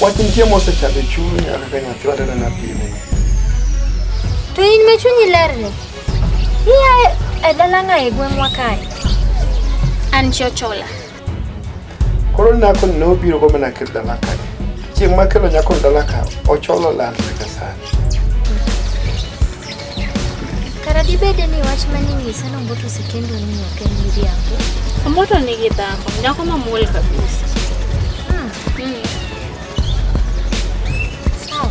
Wach nitie mosechando chunya kaka nyathi watena napime. To in ma chunyi lerni, ia e dala ng'a e gweng'wa kae? An chi Ochola. Koro nyako ni ne obiro go mana kelo dala ka. Chieng' ma kelo nyako ni dala ka, ocholo lal nyaka sani. Kara dibede ni wach mane inyisa ni Omboto osekendo ni ok en miriambo? Omboto nigi dhako, nyako mamuol kabisa. Sawa.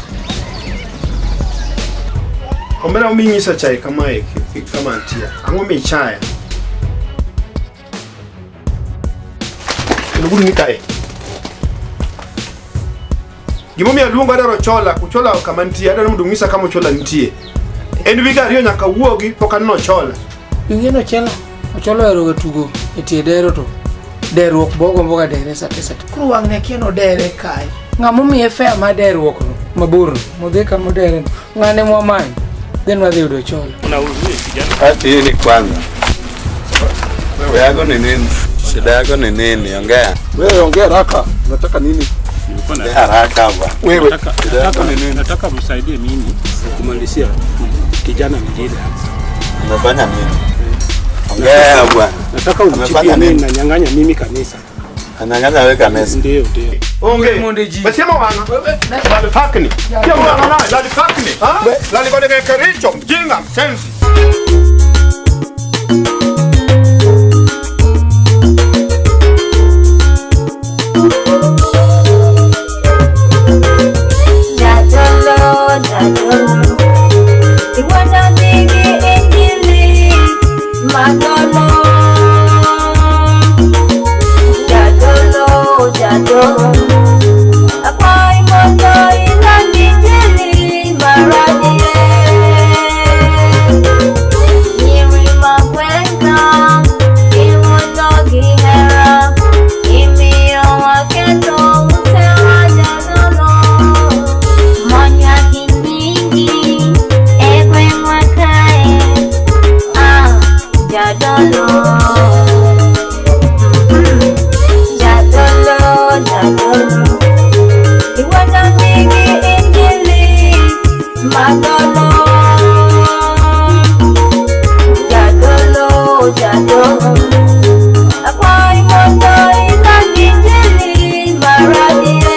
Omera ominyisa chae kamae kama antie. Ang'o michaya? Kendo ni kae. Gimomiyo aluongo adwaro Ochola, Ochola kama nitie, adwaro mondo ung'isa kama Ochola nitie. En wige ariyo nyaka wuogi pok aneno Ochola. Ing'e ni Ochola, Ochola oheroga tugo e tie dero to deruok bo ogomboga dere sate sate. Koro wang'ni akia ni odere kae. Ng'ama omiye fare mar deruokno maborno, modhi kama odereno, ng'ane mwamanyo, then wadhi yudo Ochola. Atini kwanza. Wewe yako ni nini? Shida yako ni nini? Ongea. Wewe ongea haraka. Unataka nini? Ongea haraka bwana. Wewe shida yako ni nini? Nataka msaidie mimi kumalizia kijana mwingine. Umefanya nini? Ongea bwana. Nataka Umefanya umchipie mimi nini? na nyang'anya mimi kanisa. Anang'anya wewe kanisa. Ndio, ndio. Onge. Monde ji. Basiema wanga. Lali pakni. Kia wanga na lali pakni. Ha? Lali kode ke kericho mjinga msenzi. Jadolo, jadolo, iwanda nigi injili madolo. Jadolo, jadolo, akwai mondo iland injili maradier. Nyiri magwenga, iwuotho gi hera, imiyo waketo utewa jadolo. Monya kinyingi e gweng'wa kae, ah, jadolo. Jadolo, jadolo, iwuotho nigi injili madolo. Jadolo, jadolo, akwai mondo iland injili maradier.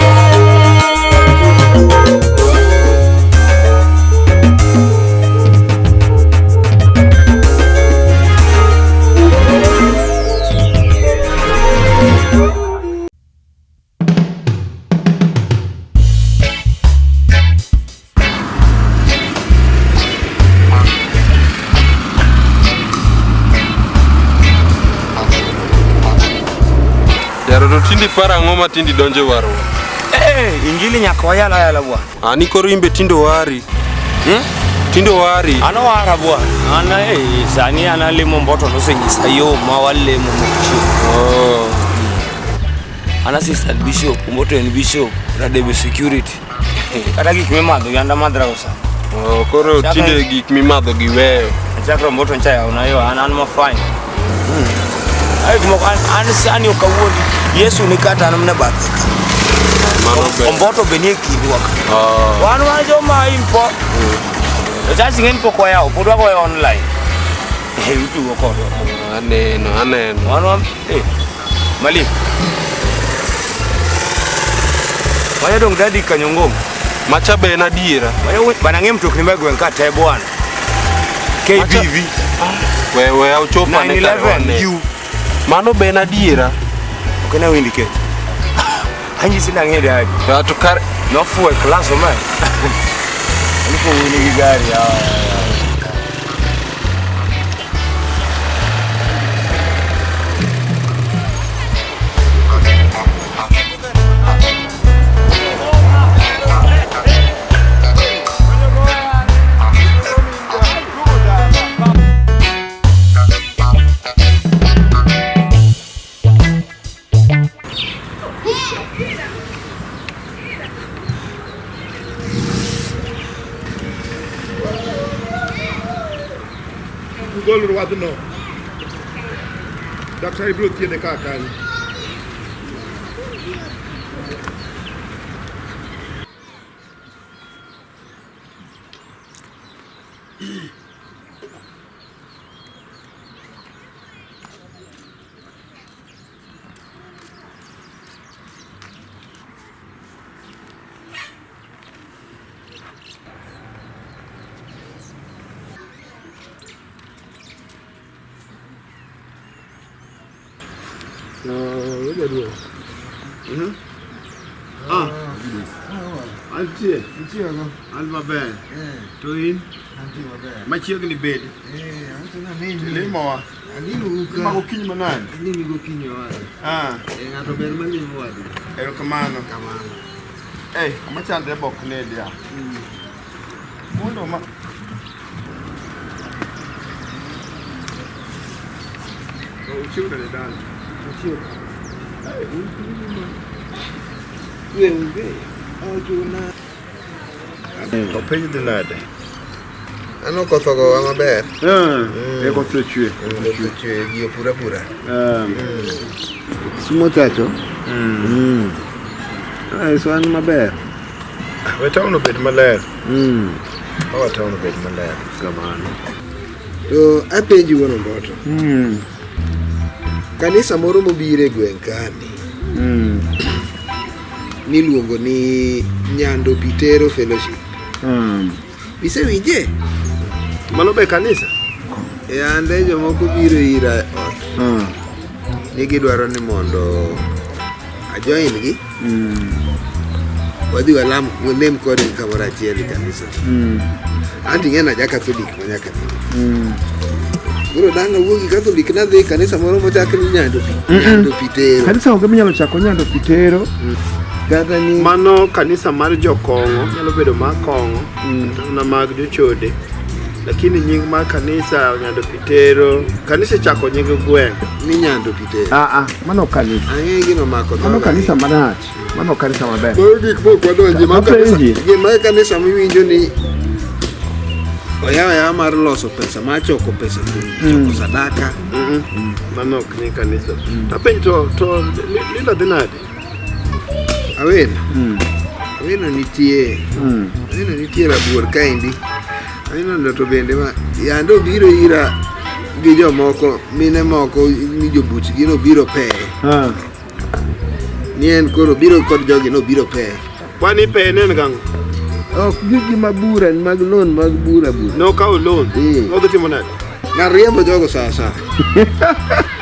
Jaro to tinde iparo ang'o ma tinde idonjo e warruok? Eh, injili nyaka wayal ayala bwana. Ani koro imbe tinde owari. Tinde owari. An owara bwana. An eh, sani an alemo Mboto nosenyisa yo ma walemo mochieng'. Oh. An assistant bishop, Mboto en bishop, Radebe security. Kata gik mimadho gi an amadhra go sani. Oh, koro tinde gik mimadho gi weyo. Chakra Mboto ncha yawona yo, an an ma fine. Ai gik moko an sani ok awuondi. Yesu ni kata an mana bathe ka. Mano ber. Omboto be nie kindwa ka. Oh. Wan wan joma impo. To church ng'eny pok wayawo, pod wagoyo online. Eh, utugo kodwa. Aneno, aneno. Wan wan eh Malik. Wanya dong dadi kanyongong. Macha be en adiera. Wanya bana ng'e mtokni mag gweng' ka te bwana. KBV We we ochopo ane kare 911 wane. U. Mano be en adiera. Ok na windy kech. Anyisi nang'e dadi. Ah, to kare Nofuwe klas omera. Alipo wini gi gari. Ah. Ugol rwadhno. Daktari biro thiedhe ka kanyo. Ah. Antie. An maber. To in? Machiegni bedi. Limowa. Ma gokinyi manade? Alimi gokinyi owadwa. Ah. Ng'ato ber malimo wadwa. Erokamano. Kamano. Eh, kama chandre bok nedi ya. Mondo ma Uchiwo nade dala? Uchiwo. We onge. Ochuna. To piny dhi nade? Ano koth ogowa maber. Eh, koth ochwe. Koth ochwe ji opur apura. Sumo chacho. So an maber. We town obed maler. Our town obed maler. Kamano. To apenji wuon Omboto. Kanisa moro mobiro e gweng' kani. Niluongo ni Nyando Pitero Fellowship. Isewinje? Mano be kanisa? E ande jomoko biro ira e ot. Ni gidwaro ni mondo ajoin gi. Wadhi walam walem kodgi kamoro achiel e kanisa. Anto ing'e ni aja Catholic ma nyaka nene. Koro dang' awuog gi Catholic nadhi e kanisa moro mochak ni Nyando Nyando Pitero. Kanisa onge minyalo chako Nyando Pitero. Kata ni Mano kanisa mar jokong'o, nyalo bedo mar kong'o, kata mana mag jochode. Lakini nying mar kanisa Nyando Pitero, kanisa chako nying gweng'. Ni Nyando Pitero. Ah ah, mano kanisa. Ang'e gino mako Mano dhoga. kanisa marach. Mano kanisa maber. Koro gik mok wadonje ma kanisa Apenji. gima kanisa miwinjo ni oyaw ayawa mar loso pesa mar choko pesa choko sadaka. Mano ok ni kanisa. Apenji to Linda dhi nade? Awino. Awino nitie. Awino nitie rabuor kaendi. Awino no to bende ma yande obiro ira gi jomoko mine moko ni jobuchgi nobiro peye. Ni en koro biro kod jogi nobiro peye. Kwani peye ne en gang'o? Ok gigi ma bura mag loan mag bura bura. Nokawo loan. Odhi timo nade? Nariembo jogo saa saa.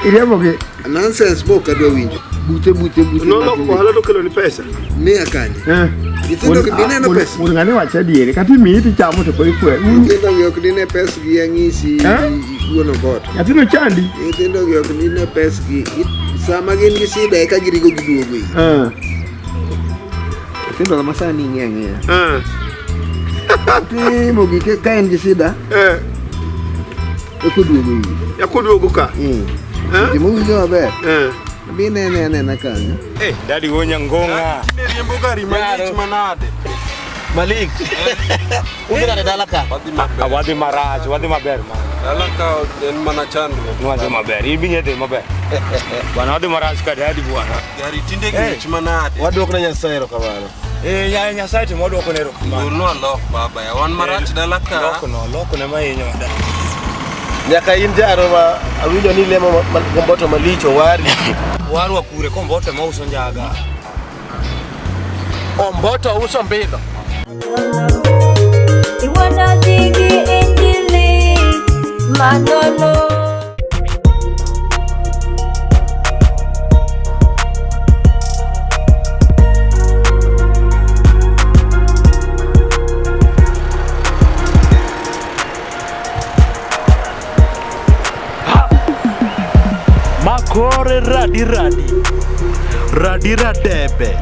Iriembo gi? Nonsense mok adwa winjo. Bute bute bute. Noloko ohala to kelo ni pesa. Miya kanye? Nyithindo gi bineno pesa. Wuon ng'ani wacho adieri, kata imiyi tichamo to koro ikwe. Nyithindo gi ok dine pesgi ang'isi wuon Oboto. Nyathino chandi. Nyithindo gi ok dine pesgi. Sama gin gi shida eka girigo giduogo iri. Nyithindo ma sani ing'e ang'eya. Timo gike ka en gi shida. Eka oduogo iri. Eka oduogo ka. Seche mowinjo maber. Abi nene anena kanyo. Eh, dadi wonya ngonga. Riembo gari malich manade. Malik. Udhi nade dala ka? Wadhi marach, wadhi maber man. Dala ka en mana chandruok. Wadhi maber, in binye dhi maber. Bwana wadhi marach ka dadi bwana. Gari tinde ng'ich manade. Wadwoko ne Nyasaye erokamano. Eh, ya Nyasaye to wadwoko ne erokamano. Golnwa lok baba ya wan marach dala ka. Loko no, loko ne mahinyo dala. Nyaka in jaro ma awinjo ni lemo Komboto malich owari. Warwa kure Komboto ema uso njaga. Omboto uso mbidho. Iwana dhigi injili manolo. Makore radi radi radi radebe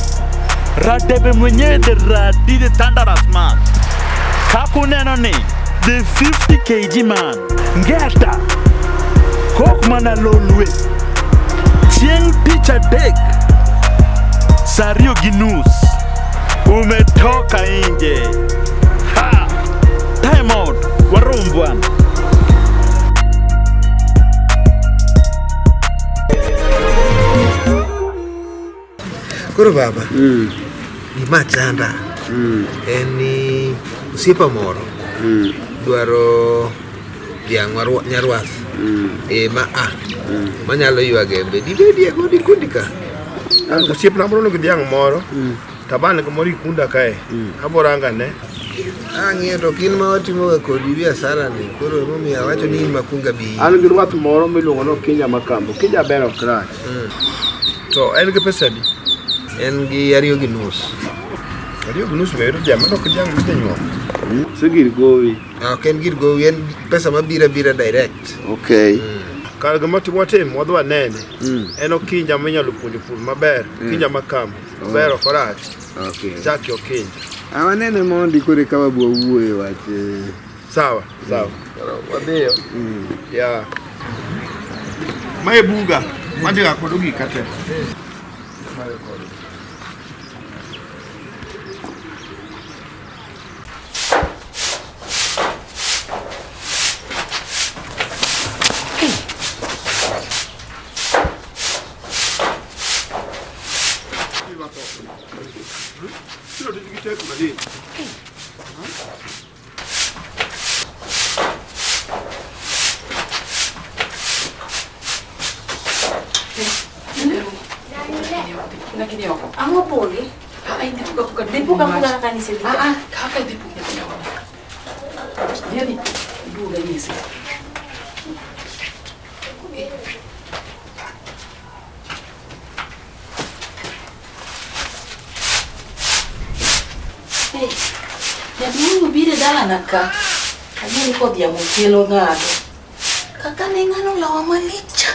radebe mwenyewe the radi the thunderous man kakuneno ni the 50 kg man ngeta kok mana lolwe chieng' tich adek saa ariyo gi nus umetoka nje ha time out warom bwana. Koro baba, gima chanda en ni osiepa moro dwaro dhiang' nyarwath ma a manyalo ywa gembe dibedie kod kundi ka. Osiepna moro nigi dhiang' moro, taban gi moro ikunda kae. Abiro rango ane. Ang'iyo to ok in ma watimoga kodi biashara ni, koro emomiyo awacho ni in makunga bi. An gi rwath moro miluongo ni Okinja Makambo. Okinja ber ok rach. To en gi pesa adi? En gi 2.5. 2.5 be yudo jama dok jang' midhi nyuom. Se gir gowi. Ok en gir gowi, en pesa mabiro abira direct. Okay. Kar gima watim, wadhi wanene. En Okinja minyalo puonjo pur maber, Okinja Makambo. Ober ok orach. Okay. Chaki Okinja. Awanene mondi koro eka wabiro wuoyo wach. Sawa, sawa. Wadhiyo. Yeah. Mae buga, madhiga kod gika te. Ang'o pogi? Dhi puka puka kaka nisedhi. Kaka idhi puk nyithindo. Yeni, duoga nyisi. Jaduong' obiro e dalana ka. Ang'e ni kodhi yamo kelo ng'ato. Kaka ne ng'ano lawa malich cha.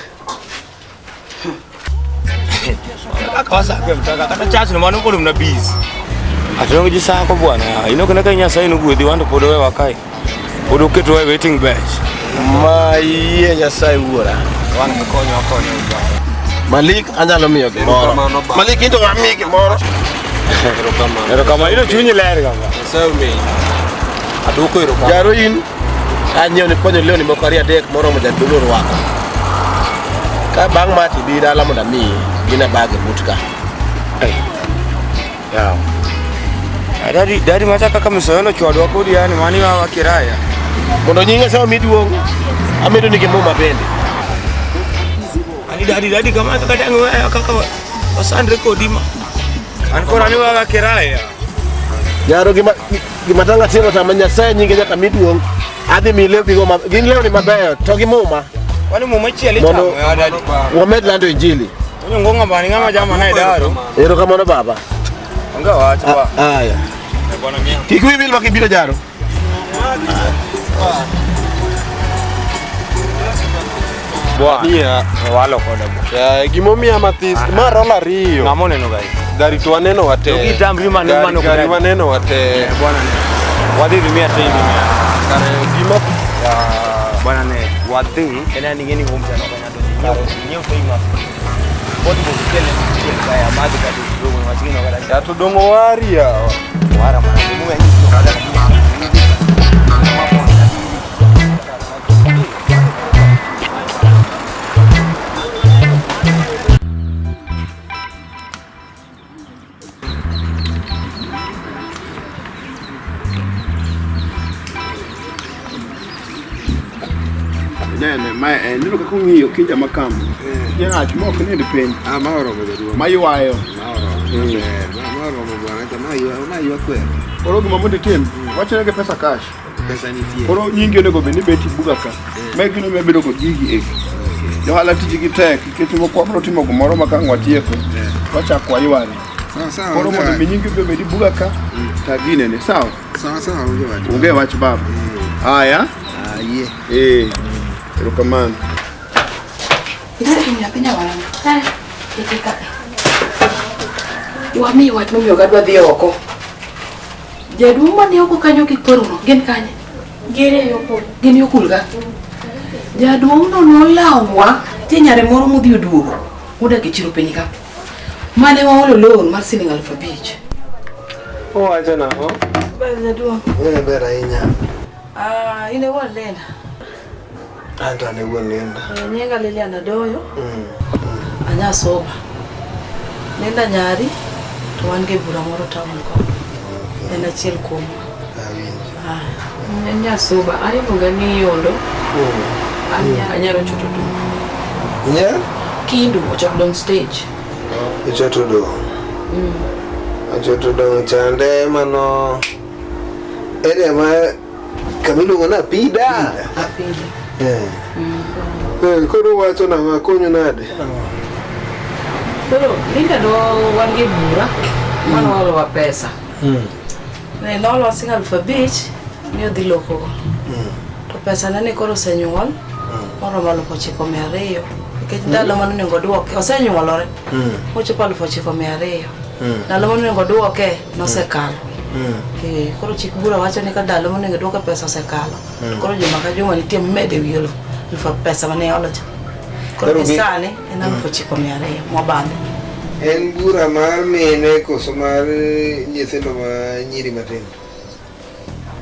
Kaka wasake mtaka kata church no mano pod mna busy. Atong ji sako bwana. Ino kana ka Nyasaye no gwedhi wando pod owewa kae. Pod oketwa e waiting bench. Ma yie Nyasaye wuora. Wan konyo konyo. Malik anyalo miyo gimoro. Malik into wamiyi gimoro. Erokamano. Ino chunyi ler kama. Nyasaye omiyi. Aduoko erokamano. Jaro in anyiewo ni konyo lewni moko ariyo adek moromo jadolo rwako. Ka bang' ma tibi dala mondo amiyi gin e bag e but ka. Yawa. Dadi dadi macha kaka misoyolo chwadwa kodi yani mani wa kiraya. Mondo nying Nyasaye omi duong', amedo ni gi muma bende. Ani dadi dadi kama kaka dang' weya kaka wasandre kodi ma. An koro ani wa kiraya. Jaro gima tang' atimo sama Nyasaye nyinge nyaka mi duong'. Adhi miyi lewni go gin lewni mabeyo to gi muma. Kwani muma chiel ichamo ya dadi. Wamed lando injili. Onyo ngonga bani ng'ama jama na idaro. Erokamano baba. Onge wach ba. Aya. Bwana mia. Kik wiyi wil ma kibiro jaro. Bwana. Walo koda bwana. Ya, gimomiya mathis, ma rola ariyo. Ng'ama oneno gai? Gari to waneno wate. To gitamri mane Gari- mano Gari kudadi. waneno wate. Bwana ne. Wadhi dhi mia te idhi mia. Kare gima Ya bwana ne wadhi en ani ng'eni home chano kanya donjo. Nyiew to ima. Bodi bo kele chiel kaya madhi ka duogo machigino kata. Ya to dongo wari yawa. Wara mana. Muya nyiso kata. Nene, mae en neno kaka ong'iyo Okinja Makambo. Jarach ma ok nind piny. Ah, ma oromo jaduong'. Ma ywayo. Ma oromo. Maber. Ma oromo bwana, to ma ywa kwer. Koro gima mondo itim, wachne gi pesa cash. Pesa nitie. Koro nyingi onego bed ni bet i buga ka. Ma gino mibedo kod gigi eki. Johala tijgi tek, nikech moko wabiro timo gimoro ma ka ang' watieko, wachako wayware. Sawa sawa. Koro mondo mi nyingi obed i buga ka, ta ginene, sawa? Sawa sawa, onge wach. Onge wach baba. Aya. Ayie. Eh. Erokamano. Wamiyi wach momiyo ok adwa dhi oko. Jaduong' mane oko kanyo gi kweruno gin kanye? Gin e yo kul. Gin yo kul ka? Jaduong' no nolawa nitie nyare moro modhi oduogo modak e chiro piny ka. Mane waolo loan mar siling 5,000. Owacho nang'o? Ber jaduong'. Eh, ber ahinya. Ah, in e wuon Linda. An to an e wuon Linda. Nyinga Lilian Adoyo. Anya soba. Linda nyari to wan gi bura moro town ko. En achiel kuomwa. Ah, Anya soba. An iluonga ni Yondo. Anyaro choto dong. Inyalo? Kindu ochako dong stage. Ochoto dong. Ochoto dong chande mano Area ma kama iluongo ni Apida. Apida. Eh. Eh, koro uwacho nang'o akonyu nade? Koro Linda no wan gi bura mano olowa pesa. Ne nolowa siling 5,000 ni odhi lokogo. To pesa ne ni koro osenyuol moromo 9,200 nikech ndalo mane onego duoke osenyuolore mochopo 9,200. Ndalo mane onego duoke nosekalo. Eh, koro chik bura wacho ni ka ndalo monego duoke pesa osekalo. Koro juma ka juma nitie mimede wi elufu pesa mane olo cha. Koro gi sani en 9,200 mwabambe. En bura mar mine koso mar nyithindo ma nyiri matindo?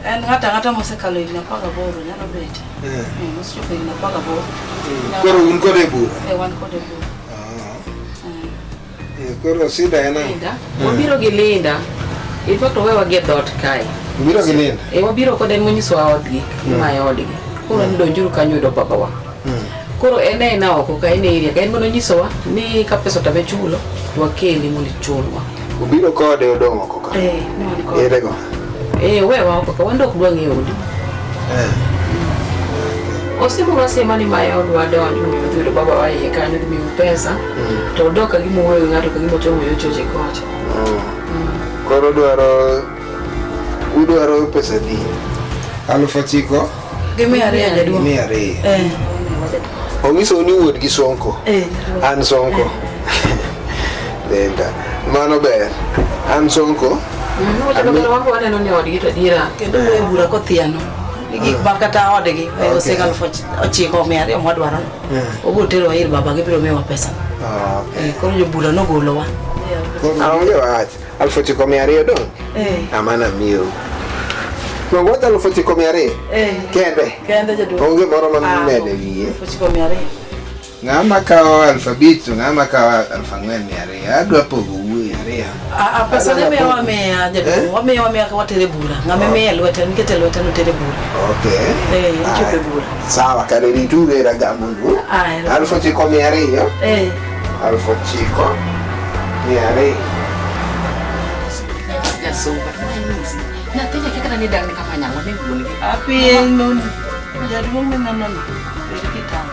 En ng'ato ang'ata mosekalo higni 18 nyalo bet. Mosechopo higni 18. Koro un kode bura? Eh, wan kode bura. Koro sida en ang'o? Linda. Wabiro gi Linda. In fact owewa gi e dhoot kae. Ubiro gi Linda? Eh, wabiro kode en monyisowa odgi, mae odgi. Koro ni donjuru kanyo yudo babawa. Koro en aena oko ka en e area ka en manonyisowa ni ka pesa otame chulo to wakeli mondo ichulwa. Ubiro kode odong' oko ka? Eh, ne wan kode. Ere go? Eh, owewa oko ka wan to ok dwa ng'eyo odi. Osimonwa asima ni mae odwa donjo odhi yudo babawa iye kanyo odhi miyo pesa to odok ka gima owuoyo gi ng'ato ka gima ochomo yo choche kocha. Koro dwaro udwaro pesa di? 9,000 Gi 200 jaduong'. 200. Eh. Onyisou ni wuod gi Sonko. Eh. An Sonko. Linda. Mano ber. An Sonko. Wacho kamano wan be waneno ni odgi to adiera. Kendo wuoyo e bura kothiano. Ni gik ma kata odgi osing 9,200 mwadwaro. Obiro terowa ir baba gibiro miyowa pesa. Eh, koro jobura nogolowa. Aonge wach. 9,200 dong'? Eh. Amana miyou. Donge wacho 9,200? Eh. Kende? Kende jaduong'. Onge moro ma mede wiye. 9,200. Ng'ama kawo 5,000 to ng'ama kawo 4,200. Adwa pogo wuoyi ariyo. Ah, pesa ne miyo wamiya jaduong'. Wamiyo wamiya ka watere bura. Ng'ama imiye lwete nikete lwete no tere bura. Okay. Eh, ichope bura. Sawa, kare rituru e ragamundu. Ah, ero. 9,200. Eh. 9,200. Jasumba. Nyathini kia kata ni dang'ni kama nyang'wa ne wuon gi. Apieno jaduong' mineno ni. Bed kitang'.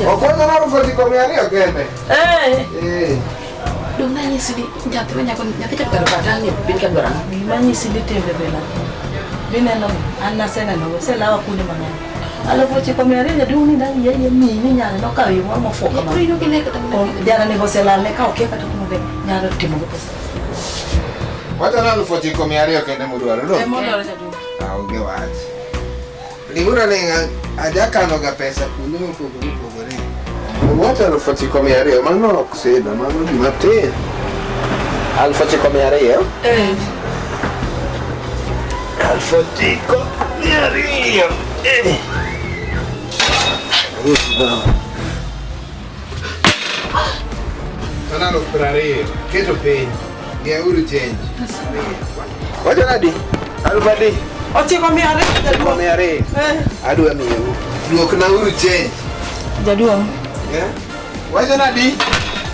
Okwacho na 9,200 kende. Eh. Eh. Dong nanyisi ni nyathi ma nyako nyathi cha dwaro dang'ni bin ka dwaro ang'o? Gima nyisi ni timbe bela. Mineno ni an naseneno oselawa kuonde mang'eny. 9,200 jaduong' ni dang' yeye miyi ni nyare nokawo yo moro mofuwo kamano. Jana ni oselalne ka okia kata kuma be nyalo timo gi pesa. Wacho na 9,200 kende mudwaro dong'? Ema odwaro jaduong'. Aonge wach. Ling'uru aling'a, ajakano ga pesa kuonde mopogore opogore. Wacho 9,200, mano ok sida, mano gima tin. 9,200? Eh. 9,200. Eh. Mano 20,000, keto piny. Miyauru change. Wacho nadi? 4,000 adi? 9,200 jaduong'. 9,200. Eh. Adwa miyou. Duokna uru change. Jaduong'. Eh? Wacho nadi?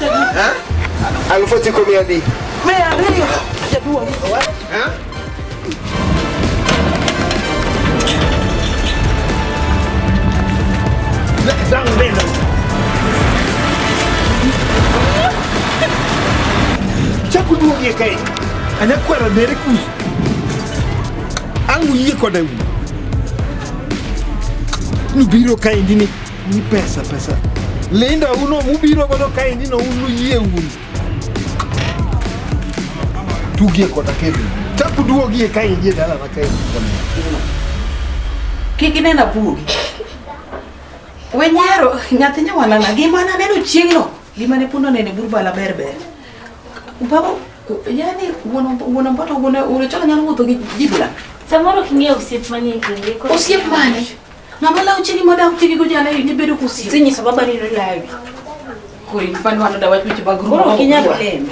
Eh? 9,000 adi? 200 jaduong'. Eh? Chak uduogie kae. Anyakwara dere kus. Ang' uyie koda un. Nubiro kaendi ni pesa pesa. Linda uno mubiro godo kaendi no un uyie un. Tugie koda kendo. Chak uduogie kaendi e dalana kaendi. Kik inena bugi. We nyiero nyathi nyawalala gima naneno chieng'no gima ne pundo nene bur bala ber ber. Baba yani wuon Omboto wuon Ochola nyalo wuotho gi jibla. Samoro ok ing'eyo osiep manie kinde. Osiep mane? Ng'ama lawo chiegi modak chiegi go jana ni bedo kosiep. Sinyiso baba ni nolawi. Koro in pan wano da wach weche mag rumo. Koro ok inyal leme.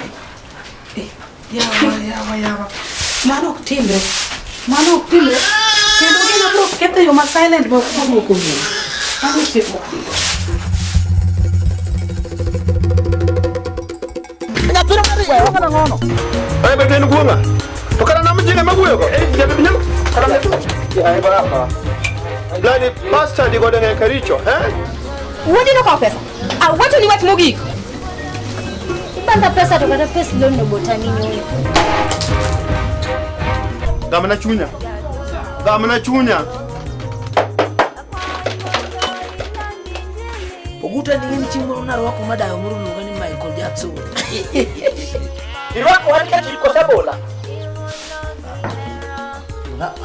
Yawa yawa yawa. Mano ok timre. Mano ok timre. Kendo gino biro ketho yo ma silent ma ok ong'eyo. Mano osiep mok timre. Nyathino mar riwo kana ng'ono. Eh, bet en guong'a. To kara nam jine ma wuoyo go. Eh, jabe nyalo. Yeah, baraka. Bloody bastard you got an karicho, eh? Wuodi nokawo pesa. Awacho ni wach mogik. Ibanga pesa to kata pes loan no botani nyoyo. Gamna chunya. Gamna chunya. Oguta ni chieng' moro narwako madayo moro luonga ni Michael Jackson. Irwako wan ka chiko sabola.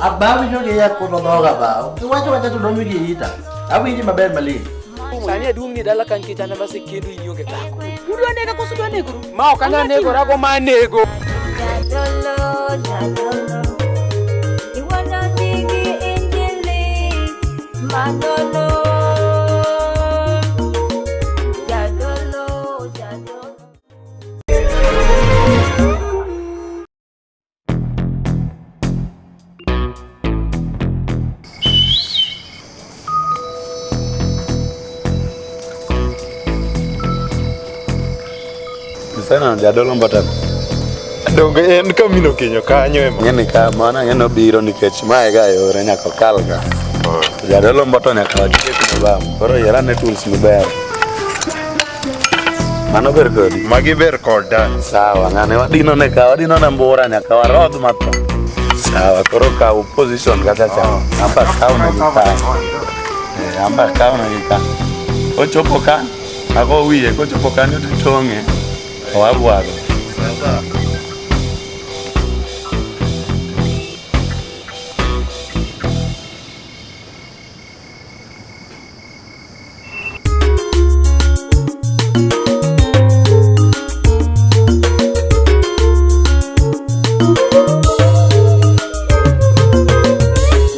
Abawi jogi ya kono dhoga bao. Iwacho wacha to donjo gi ita. Awinji maber malich. Sani aduong' ni dala ka nikech an ema asekendo in ionge dhako. Udwa nega koso udwa negoru? Ma ok anyal negora go ma nego. Jadolo, jadolo. Iwana digi injili manolo. Jadolo, jadolo. Sana jadolo mbata. Donge en kamino kinyo kanyo ema. Ng'eni ka mana ng'eno biro nikech mae ga yore nyaka okal ga. Jadolo mboto nyaka watiek mabam. Koro yier ane tools maber. Mano ber kodi. Magi ber koda. Sawa, ng'ane wadino ne ka wadino ne mbura nyaka warodh matho. Sawa, koro kaw position kata cha. Amba kaw na gi ka. Eh, amba kaw na gi ka. Ochopo ka, ago wiye kochopo kanyo to tong'e. Owabwago.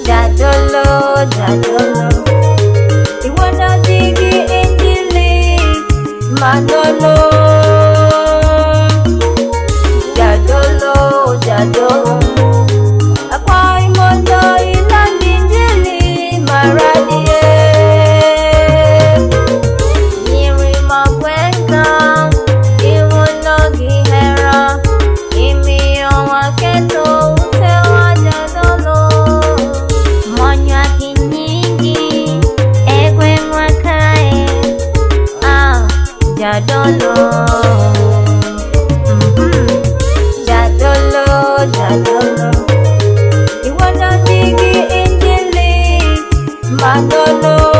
Jadolo, jadolo. Iwana digi injili manolo. Jadolo, jadolo. Akwai mondo iland injili maradie. Nyiri magwenga, iwuono gi hera, imiyo waketo utewa jadolo. Monywa gi nyingi e gweng'wa kae, ah, jadolo. Jadolo, jadolo. Iwuono digi injili manolo.